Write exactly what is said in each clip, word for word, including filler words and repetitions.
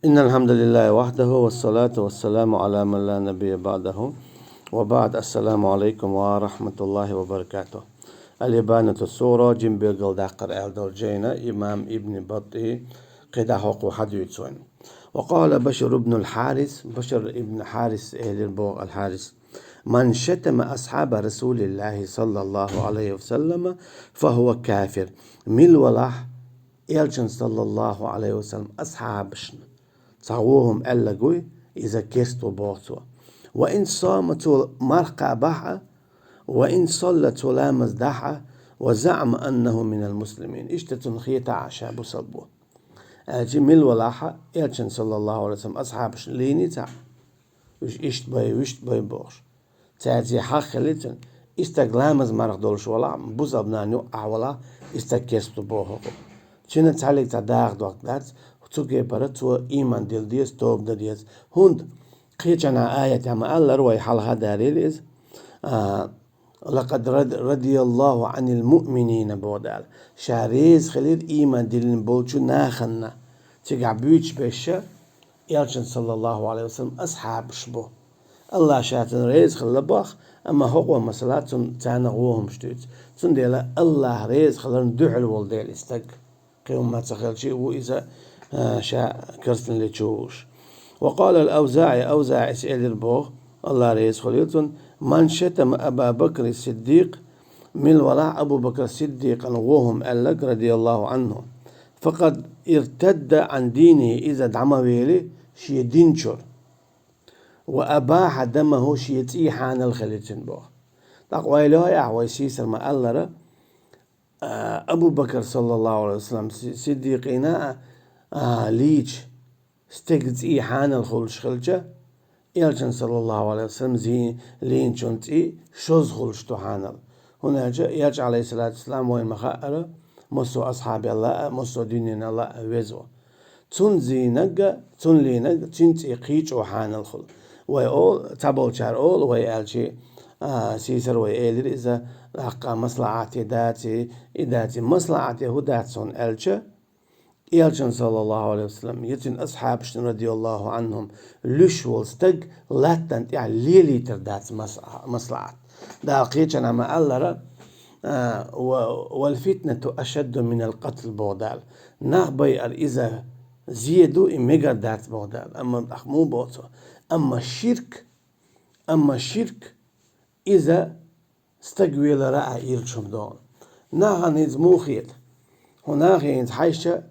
إن الحمد لله وحده والصلاة والسلام على من لا نبي بعده وبعد. السلام عليكم ورحمة الله وبركاته. الإبانة الصغرى, жима билгалдаккхар аьлла долча жайна имам Ибн БаттӀи кхидӀа хӀокхо хьадуьйцу вайна. وقال بشر بن الحارث, Башар ибн Хьарис элира боху, Аль-Хьарис: من شتم أصحاب رسول الله صلى الله عليه وسلم فهو كافر. Мила валахь Элчан, саллаллаху Ӏалайхи ва саллам, асхьабашна цхьа вон хӀума аьлларг вуй, иза керста ву боху цо. وإن صام, цо марха кхаьбахь а, وإن صلى, цо ламаз дахь а, وزعم أنه من المسلمين. Иштта цунна хетахь а ша бусалба ву. Аьлча мила валахь а, Элчан, саллаллаху Ӏалайхи ва саллам, асхьабашна лийний цхьаъ, уьш иштта бай, вуьшта бай бохуш. Цаьрца хьагӀ хилла цуьнан, и стаг ламаз-марха долуш валахь а, бусалба нахана юкъахь валахь а, и стаг керста ву боху хӀокхо. Цуьнан цхьаллиг цхьа дакъа доккхуш дац, цу кепара цо ийман дилла деза, тоба дан деза. ХӀунда кхечанхьа аятехь ма-аллара, вай хьалха дарийла иза, а, لقد رضي الله عن المؤمنين боху Дала. Ша реза хилира ийман диллина болчу нахана. Цигахь буьйцуш берш Элчан, саллаллаху Ӏалайхи ва саллам, асхьабаш бу. АллахӀ ша цунна реза хилла боху, амма хӀокхо масала цунна, царна вон хӀумаш дуьйцу. Цундела АллахӀ реза хиларна дуьхьал волу дела и стаг, кхин хӀумма ца хилча а, ву иза, а, ша керстаналлин чу вуш. وقال الأوزاعي, АвзаӀис элира боху, АллахӀ реза хуьлийла цунна: من شتم أبا بكر الصديق, мила валахь Абу Бакр Сиддикъан вон хӀума аьлларг, رضي الله عنه, فقد ارتد عن دينه, иза дӀа ма вели шен дин чуьра. وأباح دمه, шен цӀий хьанал хилира цуьнан боху. ТӀаккха ойла йо ахь, вай сийсара ма-аллара, а, Абу Бакр, саллаллаху Ӏалайхи ва саллам, Си-, Сиддикъина а, а, лийча, стеган цӀий хьанал хуьлуш хилча, Элчан, саллаллаху Ӏалайхи ва саллам, зи-, лийначун цӀий шозза хуьлуш ду хьанал. ХӀунда аьлча Элча, Ӏалайхиссалату вассалам, вайна ма-хаъара, массо а асхьабел а, массо а дуьненал а веза ву. Цунна зийнарг а, цунна лийнарг а, цуьнан цӀий кхечу хьанал хуьлу. Вай олу, цхьаболчара олу вай аьлча, а, сийсара вай элира иза, тӀаккха маслахьате даций, и даций. Маслахьате хӀун дац хьуна аьлча, Элчан, саллаллаху Ӏалайхи ва саллам, я цуьнан асхьабашна, радияллаху Ӏанхум, луьйш волу стаг латтана тӀехь лелийтар дац мас-, маслахьат. Дала кхечанхьа ма-аллара, а, ва-, «والفتنة أشد من القتل», боху Дала. Нах байар иза зе ду, и мегар дац, боху Дала. Амма тӀаккха муха боху цо? Амма ширк, амма ширк, иза стаг велара а ирча хӀума догӀу. Нахана хӀинца муха хета? ХӀун нахе хӀинца хьаьжча,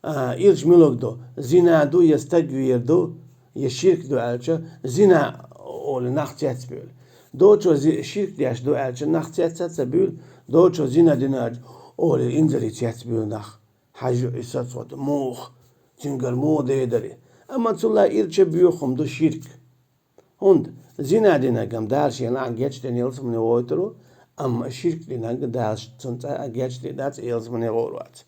а, ирча муьлург ду? Зина ду, я стаг вер ду, я ширк ду аьлча, зина олий нах цецбуьйлу. Доцо зи-, ширк деш ду аьлча, нах цец а ца буьйлу, доцо зина дина аьлча, олий инзаре цецбуьйлу нах. Хьажа и сацо ду, муха, цуьнгара муха дедари. Амма цул а ирча боьха хӀума ду ширк. ХӀунда зина динарг-м Дала шен лаьцна гечдина ялсамане гӀойтур ву, амма ширк динарг Дала цунна цкъа а гечдина дац, ялсамане гӀур вац.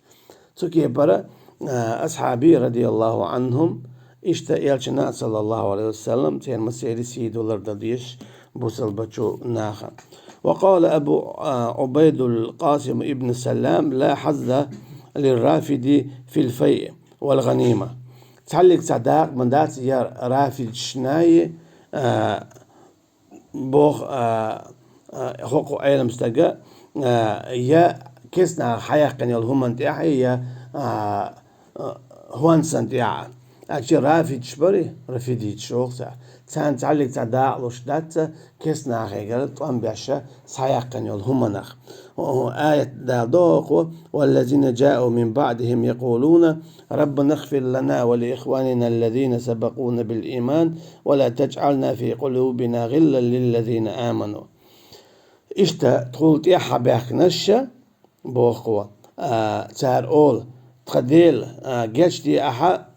Цу кепара, а, асхьабий, радияллаху Ӏанхум, иштта Элчана, саллаллаху Ӏалайхи ва саллам, церан массеран сий ду, лардан дезаш бусалбачу наха. وقال أبو، а, عبيد القاسم بن سلام: لا حظ للرافض في الفيء والغنيمة. Цхьаллиг цхьа дакъа ма дац я рафидашна, а, боху, а, а, хӀокху Ӏелам стага, а, я керстанаха хьаяьккхина йолу хӀуманна тӀехь, я, а, а, хӀонсана тӀехь. Аьлча рафидаш барий, рафидиташ боху цара. Царна цхьаллиг цхьа дакъа луш дац, керстанахегара тӀом беш схьаяьккхина йолу хӀуманах. О, аят Дала доху: والذين جاءوا من بعدهم يقولون ربنا اغفر لنا ولإخواننا الذين سبقونا بالإيمان ولا تجعل في قلوبنا غلا للذين آمنوا. Иштта тхула тӀаьхьа баьхкинарш, боху, а, цара олу: тхан Дела, а, гечде ахьа,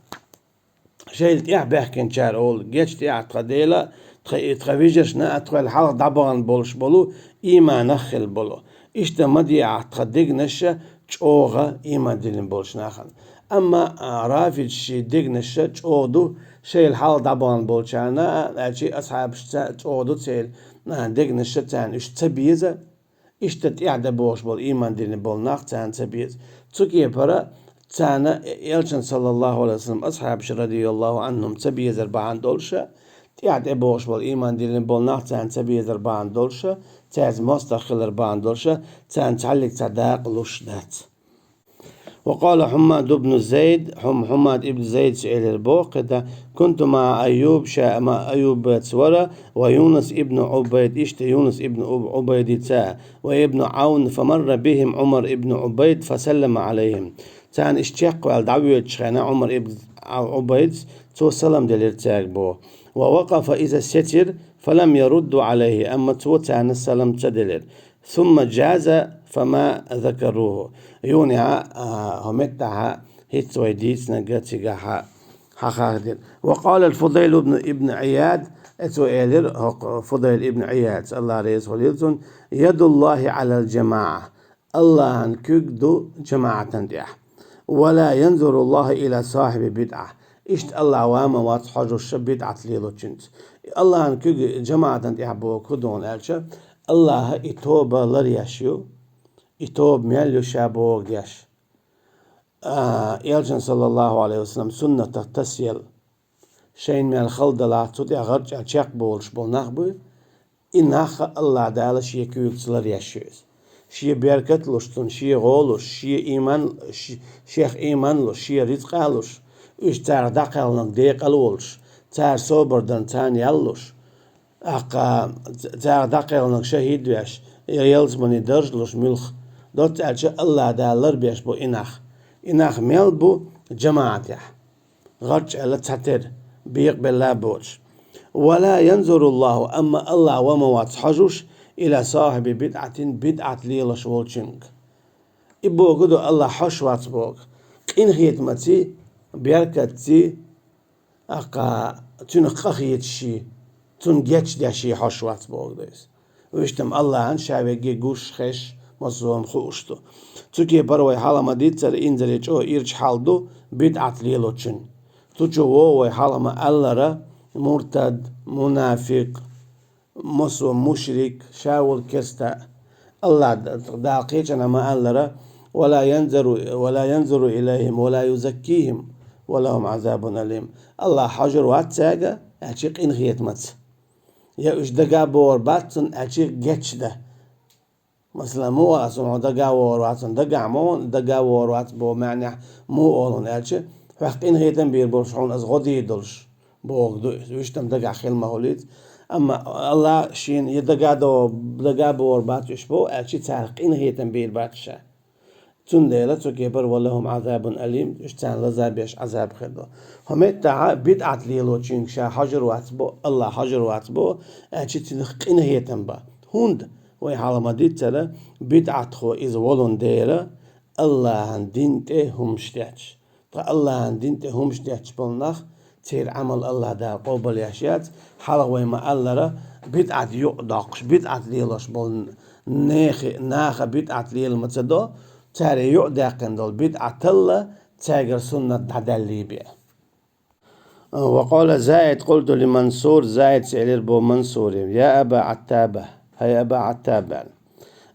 шайла тӀаьхьа баьхкинчара олу: гечде ахьа тхан Дела, тхан, тхан вежаршна а, тхол хьалха дӀабахана болуш болу, ийманах хилла болу. Иштта ма де ахьа тхан дегнаш чӀогӀа ийман диллина болчу нахана. Амма, а, рафидаш шайн дегнаш чӀогӀа ду шайла хьалха дӀабахана болчарна а, аьлча асхьабашца чӀогӀа ду церан, а, дегнаш, царна уьш ца беза. Иштта тӀаьхьа дан бохуш болу ийман диллина болу нах царна ца беза. Цу кепара царна Элчан, саллаллаху алейхи ва саллам, асхьабаш, радияллаху анхум, ца безар бахьана долуша, тӀаьхьа тӀебогӀуш болу, иман диллина болу нах царна ца безар бахьана долуша, цаьрца мостагӀа хилар бахьана долуша, царна цхьаллиг цхьа дакъа луш дац. وقال حماد بن زيد، Хьум-, Хьумад ибн Зайдс элира боху кхидӀа: كنت مع أيوب، ша ма Аюбаца вара, ويونس بن عبيد، иштта Юнус ибн Уб-, Убайдица, وابن عون، فمر بهم عمر بن عبيد فسلم عليهم. Царна иштта чекхваьлла дӀавоьдучу хенахь Ӏумар ибн Ӏу-, Ӏубайдс, цо салам делира цаьрга боху. ووقف إذا الستر فلم يردوا عليه، амма цо царна салам ца делира. ثم جاز فما ذكروه. Юнехьа, а, хӀокху меттахьа хӀинца вай дийцинарг цигахьа хьахадира. وقال الفضيل بن، ابن عياض، э, цо элира, хӀокху Фудайл ибн Ӏияд, Аллах реза хуьлийла цунна: يد الله على الجماعة. Аллахьан куьг ду жамаӀатан тӀехь. ولا ينظر الله إلى صاحب بدعة. Иштта Аллах ва ма вац хьожуш бидӀат лелочуьнца. Аллахьан куьг жамаӀатан тӀехь боху хӀун ду аьлча, Аллаха и тоба ларъеш ю, и тоба мел ю ша боху деш. А, Элчан, саллаллаху алейхи ва саллам, суннатах тасъелла, шайна мел хала далахь, цу тӀехь гӀарчӀа чекхболуш болу нах буй, и нах а Аллах Дала Шен куьйгаца ларъеш ю иза. Шен беркат а луш цунна, Шен гӀо а луш, Шен иман, ш-, Шех иман а луш, Шен рицкъа а луш, уьш царах дӀакхелхинарг декъал а волуш, цара собар дарна царна ял а луш, тӀаккха ц-, царах дӀакхелхинарг шахӀид а веш, ялсамани дарж а луш муьлхха, доцца аьлча, Аллах Дала ларбеш бу и нах. И нах мел бу жамаӀатехь. ГӀарчӀ аьлла цхьатера, бекъабелла а боцуш. ولا ينظر الله، амма Аллах ва ма вац хьожуш, إلى صاحب بدعة، бидӀат лелош волчуьнга. И боху ду Аллах хьожуш вац боху. Къинхетамаций, беркатций, тӀаккха цуьнах къахеташ, цунна гечдеш хьожуш вац боху ду иза. Вуьштам Аллахьан ша вегге гуш, хезаш, массо а хӀума хууш ду. Цу кепара вай хьалха ма-дийццара, инзаре чӀогӀа ирча хьал ду бидӀат лелочун. Цу чу вогӀу вай хьалха ма-аллара, муртад, мунафикъ, массо а мушрик, ша волу керста. Аллах Дала кхечанхьа ма-аллара: ولا ينظر، ولا ينظر إليهم ولا يزكيهم ولهم عذاب أليم. Аллах хьожур вац цаьрга, аьлча къинхетамаца. Я уьш дага а богӀур бац цунна, аьлча гечдан. Масала, муха аса хьуна дага а вогӀур вац хьуна, дагахь ма ву, дага а вогӀур вац боху маьӀнехь муха олу хьуна аьлча, хьох къинхетам бийр болуш, хьуна аса гӀо дийр долуш боху ду иза, вуьштам дагахь хила ма хуьлийца. Амма Аллах шена я дага а до-, дага а богӀур бац уьш боху, аьлча царах къинхетам бийр бац ша. Цундела цу кепара: ولهم عذاب أليم, уьш царна лазар беш Ӏазаб хир ду. ХӀокху меттахьа бидӀат лелочуьнга ша хьожур вац бо, Аллах хьожур вац бо, аьлча цуьнах къинхетам бан. ХӀунда? Вай хьалха ма-дийццара, бидӀатхо иза волун дера, Аллахьан дин тӀе хӀумаш детташ. Ткъа Аллахьан дин тӀе хӀумаш детташ болу нах, церан Ӏамал Аллах Дала къобал еш яц, хьалха вай ма-аллара, бидӀат юкъа доккхуш, бидӀат лелош болу нехи-, наха бидӀат лела ма ца до, цара юкъа даьккхина долу бидӀаталла цаьргара суннат дӀадаьллий бен. وقال زائد: قلت لمنصور, Заида элира бо Мансуре: يا أبا عتابة, хӀай Аба Ӏаттаб, аьлла.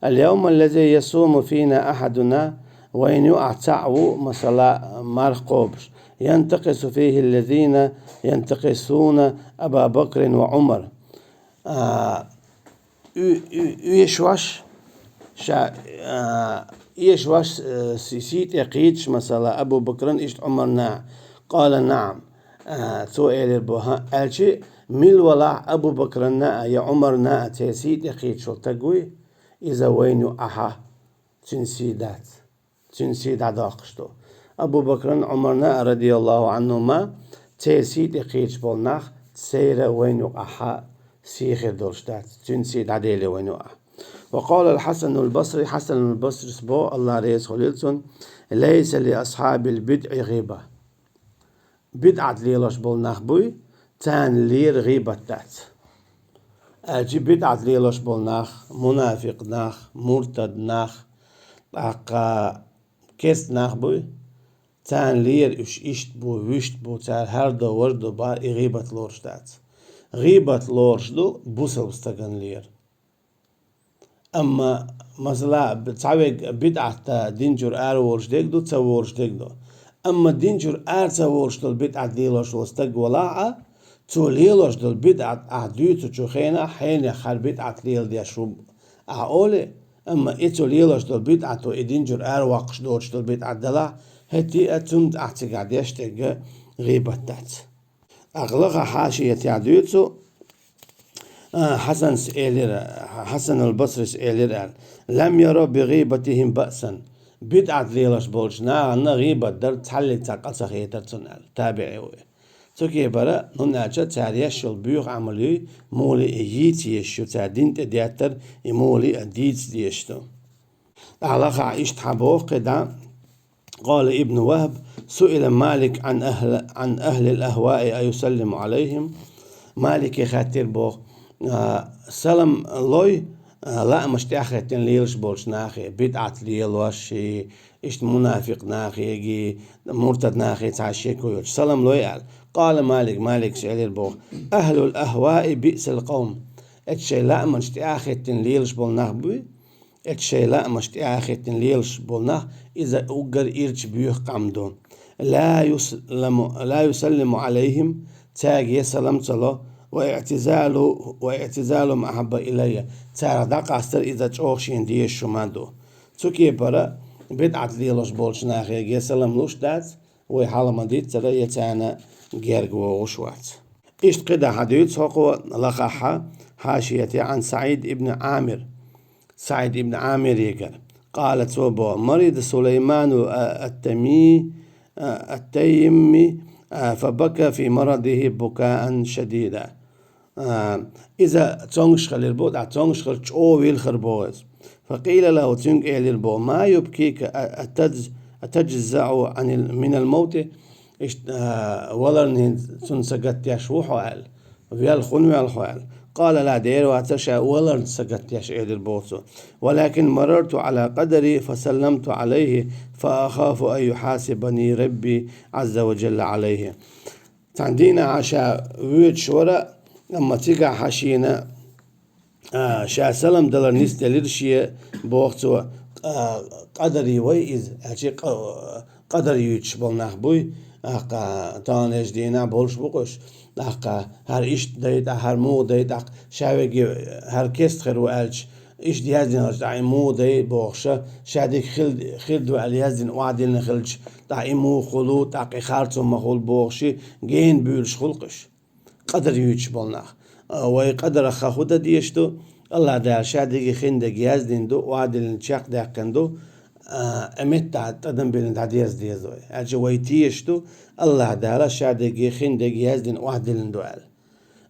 اليوم الذي يصوم فينا أحدنا, вайна юкъахь цхьаъ ву, масала, марха кхобуш, ينتقص فيه الذين ينتقصون أبا بكر وعمر. А, уь-, уь-, уьш ваша, ша, а, уьш ваша, э, си-, сий тӀе кхийдаш, масала, Абу Бакран иштта Ӏумарна а. قال: نعم. А, цо элира бо: хӀаъ, аьлча, мила валахь Абу Бакрана а, я Ӏумарна а церан сий тӀе кхийдаш волу стаг вуй, иза вайна юкъахьа цуьнан сий дац. Цуьнан сий дӀадоккхуш ду. Абу Бакран, Ӏумарна а, радияллаху Ӏанхума, церан сий тӀе кхийдаш болу нах, церан вайна юкъахьа сий хир долуш дац. Цуьнан сий дӀаделе вайна юкъахьа. وقال الحسن البصري, Хьасанул Басрис бо, Аллах реза хуьлийла цунна: ليس لأصحاب البدع غيبة. БидӀат лелош болу нах буй, царна лера гӀийбат дац. Аьлча бидӀат лелош болу нах, мунафикъ нах, муртад нах, тӀаккха керст нах буй, царна лера уьш иштта бу, вуьшта бу, цара хӀара до, важа до бахар, и гӀийбат лоруш дац. ГӀийбат лоруш ду бусалба стагана лера. Амма, масала, цхьавег бидӀат дин чура ара волуш дерг ду, ца волуш дерг ду. Амма дин чура ара ца волуш долу бидӀат лелош волу стаг валахь а, цо лелош долу бидӀат ахь дуьйцучу хенахь хьенех хӀара бидӀат леладеш ву ахь олий, амма и цо лелош долу бидӀато и дин чура ара воккхуш доцуш долу бидӀат далахь, хӀетте а цунна ахь цигахь деш дерг гӀийбат дац. ТӀаккха лакхахь хьашиятехь дуьйцу, а, Хьасанс элира, Хьасан ал-Басрис элира аьлла: «Лам яра би гӀийбатихим баъсан». БидӀат лелош болчу нахана гӀийбат дар цхьаллиг цхьа къа ца хетара цунна аьлла, табиӀи ву и. Цу кепара, хӀунда аьлча цара еш йолу боьха Ӏамал юй, муха а йийца езаш ю, цара дин тӀе деттар и муха а дийца дезаш ду. ТӀаккха лакхахь иштта хьан боху кхидӀа, قال ابن وهب: سئل مالك عن أهل، عن أهل الأهواء أيسلم عليهم؟ Малике хаьттира боху, а, салам лой, а, лаамаш тӀаьхьахӀиттина лелаш болчу нахе, бидӀат лелош, иштта мунафикъ нахеги, муртад нахе цхьа шеко йолчу, салам лой аьлла. قال مالك, Маликс элира боху: أهل الأهواء بئس القوم. Эцу шайн лаамаш тӀаьхьахӀиттина лелаш болу нах буй, Эцу шайн лаамаш тӀаьхьахӀиттина лелаш болу нах, иза уггар ирча боьха къам ду. لا يسلم، لا يسلم عليهم, цаьрга салам ца ло, واعتزال، واعتزالهم أحب إلي, царах дӀакъастар иза чӀогӀа шена дезаш хӀума ду. Цу кепара, бидӀат лелош болчу нахе салам луш дац, вай хьалха ма-дийццара, я царна герга вогӀуш вац. Иштта кхидӀа хьан дуьйцу хӀокхо лакхахь хьашиятехь عن سعيد بن عامر. СаӀид ибн Ӏамирегара. قال, цо боху: مرض سليمان التيمي، التيمي، فبكى في مرضه بكاء شديدا. А, иза цомгуш хилира боху, тӀаккха цомгуш хилча чӀогӀа вилхира боху иза. فقيل له, цуьнга элира боху: ما يبكيك أتجز، أتجزع عن ال، من الموت؟ Иштта, а, валарна хӀинца цунна сагатдеш ву хьо аьлла. Велла хӀунда велла хьо аьлла. قال: لا, дера вацара ша валарна сагатдеш, элира боху цо. ولكن مررت على قدري فسلمت عليه فأخاف أن يحاسبني ربي عز وجل عليه. Цхьана дийнахь ша воьдуш вара, амма цигахь шена, а, ша салам далар нисделира шен, боху цо, а, къадарий вай иза, аьлча къа-, къадар юьйцуш болу нах буй, тӀаккха таханлерчу дийнахь болуш бу-кх уьш, тӀаккха хӀара иштта дай, тӀаккха хӀара муха дай, тӀаккха ша веге хӀара кест хир ву аьлча, иштта яздина хилча, тӀаккха и муха дай бохуша, ша дика хил-, хир ду аьлла яздина охьадиллина хилча, тӀаккха и муха хуьлу, тӀаккха и харцо ма хуьлу бохуш, гена буьйлуш хуьлу-кх уьш. Къадар юьйцуш болу нах. А, вай къадарах хан хӀун дан дезаш ду, АллахӀ Дала ша дерриге хиндерг яздина ду, охьадиллина чекхдаьккхина ду, а, и меттахь тӀадам биллина дӀадерза деза вай. Аьлча вай тешаш ду, АллахӀ Дала ша дерриге хиндерг яздина охьадиллина ду аьлла.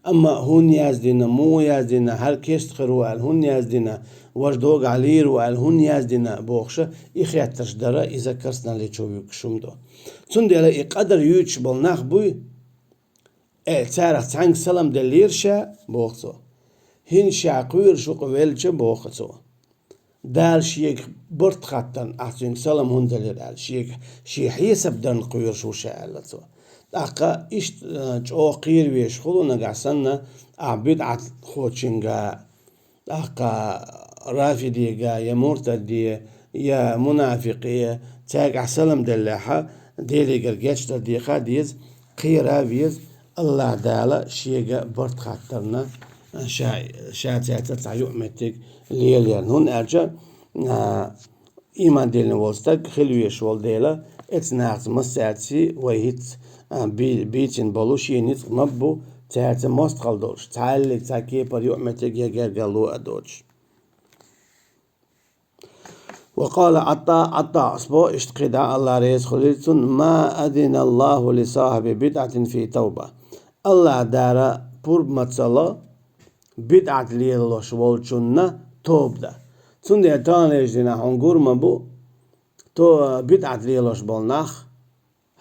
Амма хӀунда яздина, муха яздина, хӀара кест хир ву аьлла, хӀунда яздина, важа догахь лийр ву аьлла, хӀунда яздина бохуша, и хеттарш дара, иза керстаналле чу вуьгуш хӀума ду. Цундела и къадар юьйцуш болу нах буй, э, царах цхьаьнга салам деллера ша, боху цо. ХӀинца ша кхоьруш ву-кх велча, боху цо. Дала шега барт хаттарна, ахь цуьнга салам хӀунда делира аьлла, шега, шен хьесап дарна кхоьруш ву ша, аьлла цо. ТӀаккха иштта, э, чӀогӀа кхера везаш хуьлу нагахь санна, ахь бидӀатхочуьнга, тӀаккха рафидега, я муртаде, я мунафикъе, цаьрга ахь салам деллехьа, Делегара гечдар деха а деза, кхера а веза, АллахӀ Дала шега барт хаттарна, ша, ша цаьрца цхьа юкъаметтиг лелаярна. ХӀунда аьлча, а, Ийман диллина волу стаг хила везаш волу дела, эцу нахаца массаьрций вай хӀинца, а, би-, бийцина болу шен ницкъ ма-бу, цаьрца мостагӀалла долуш, цхьаьллиг цхьа кепара юкъаметтиг я гергарло а доцуш. وقال عطاء, ӀатӀаъс боху иштта кхидӀа, АллахӀ реза хуьлийла цунна: ما أذن الله لصاحب بدعة في توبة. АллахӀ Дала пурба ма ца ло, бидӀат лелош волчунна тоба дан. Цундела таханлерчу дийнахь хьуна гур ма бу, то-, бидӀат лелош болу нах,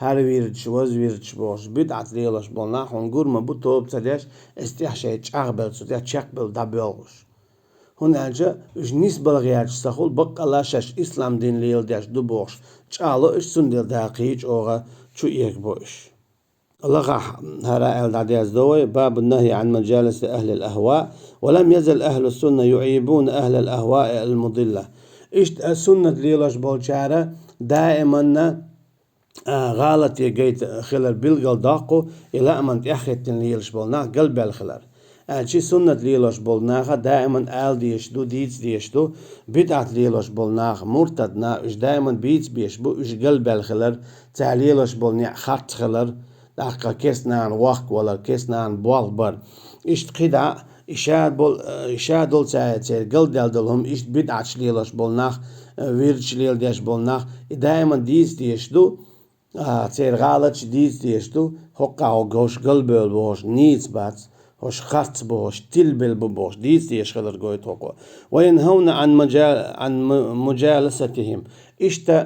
хӀара вирдаш, важа вирдаш бохуш, бидӀат лелош болу нах хьуна гур ма бу тоба ца деш, эцу тӀехь шайн чӀагӀбелла, цу тӀехь чекхбелла дӀабоьлхуш. ХӀунда аьлча уьш нисбала гӀерташ ца хуьлу, баккъалла шаьш ислам дин леладеш ду бохуш, чӀагӀло уьш, цундела Дала кхин чӀогӀа чу эгабо уьш. лакхахь хӀара аьлла дӀадерзадо вай: باب النهي عن مجالس أهل الأهواء، ولم يزل أهل السنة يعيبون أهل الأهواء المضلة. Иштта суннат лелош болчара даиманна а, гӀалате гайта хилар билгал доккху, и лааман тӀехӀиттина лелаш болу нах галбаьлла хилар. Аьлча суннат лелош болу наха даиман ала дезаш ду, дийца дезаш ду, бидӀат лелош болу нах, муртад нах, уьш даиман бийца безаш бу, уьш галбаьлла хилар, цара лелош болу некъ харц хилар, тӀаккха кест-нана вохкавалар, кест-нана болх бар. Иштта кхидӀа, и ша бол-, э, и ша долу цара церан галдаьлла долу хӀума, иштта бидӀаташ лелош болу нах, э, вирдаш леладеш болу нах, и даиман дийца дезаш ду, а, церан гӀалаташ дийца дезаш ду, хӀокхахь хӀокху хӀорш галбевлла бохуш, нийса бац, хӀорш харц бу, хӀорш тилбелла бу бохуш, дийца дезаш хилар гойту хӀокхо. وينهون عن مجا-، عن م-، مجالستهم. Иштта,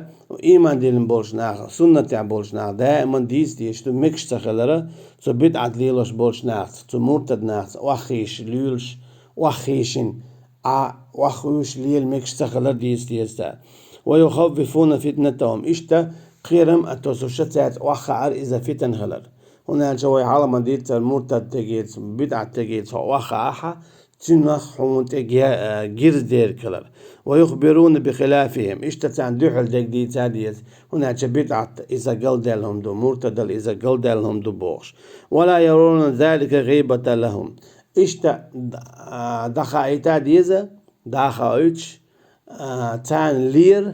ийман диллина болчу наха, суннатехь болчу наха даиман дийца дезаш ду, мегаш ца хилара, цу бидӀат лелош болчу нахаца, цу муртад нахаца, охьахийша луьйлуш, охьахийшина, а, охьахуьйш лела мегаш ца хилар дийца деза цара. ويخوفون فتنتهم. Иштта, кхерам а тосуша цаьрца охьахаар иза фитан хилар. ХӀунда аьлча вай хьалха ма дийццара муртад тегеца, бидӀат тегеца хьо охьахаахьа, цунах хьуна тӀе ге-, а, гирз дерг хилар. ويخبرون بخلافهم. Иштта царна дуьхьал дерг дийца деза. ХӀунда аьлча бидӀат иза галдаьлла хӀума ду, муртадал иза галдаьлла хӀума ду бохуш. ولا يرون ذلك غيبة لهم. Иштта, а, дӀахаийта деза, дӀахаойтуш, а, царна лера,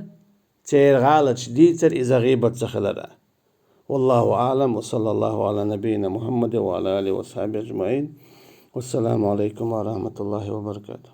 церан гӀалаташ дийцар иза гӀийбат ца хилара. والله أعلم، وصلى الله على نبينا محمد وعلى آله وصحبه أجمعين. والسلام عليكم ورحمة الله وبركاته.